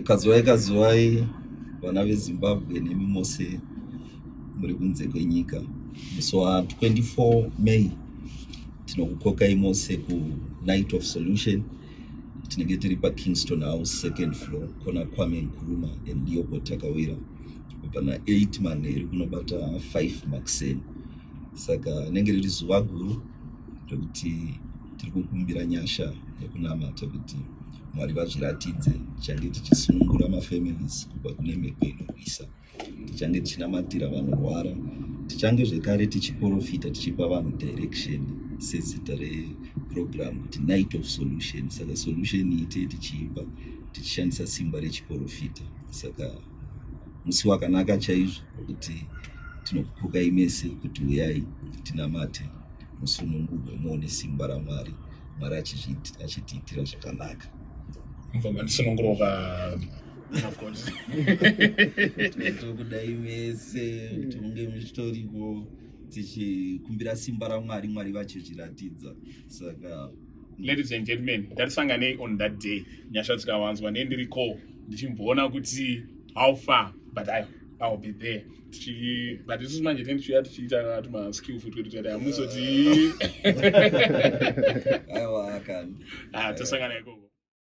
Kazuwai kazuwai vana veZimbabwe nemi mose muri kunze kwenyika. Musi wa 24 May tinokukokai mose kuNight of Solution. Tinenge tiri paKingston House, second floor, kona Kwame Nkrumah and Leopold Takawira, kubva na8 manheru kunobata 5 makuseni. Saka rinenge riri zuva guru rekuti tiri kukumbira nyasha yekunamata kuti Mwari vazviratidze. Tichange tichisunungura mafamilies kubva kune mhepo inorwisa, tichange tichinamatira vanorwara, tichange zvekare tichiprofita, tichipa vanhu direction sezita reprogram kuti Night of Solution. Saka solution iyi tee tichiipa tichishandisa simba rechiprofita. Saka musi wakanaka chaizvo wekuti tinokukokai mese kuti uyai tinamate, musunungurwe, muone simba raMwari, Mwari achitiitira zvakanaka. Mubva mandisununguroka, man of God. Tokudai mese kuti munge muchitoriko tichikumbira simba raMwari, Mwari vachizviratidza. Saka ladies and gentlemen, ngatisanganei on that day. Nyasha dzikawanzwa, nendiriko ndichimboona kuti how far, but I will be there. But isusu manje tenge tichiuya tichiita tumaskill futi kwedu tati hamuzoti. Aiwa kani. Ah, tosangana ikoko.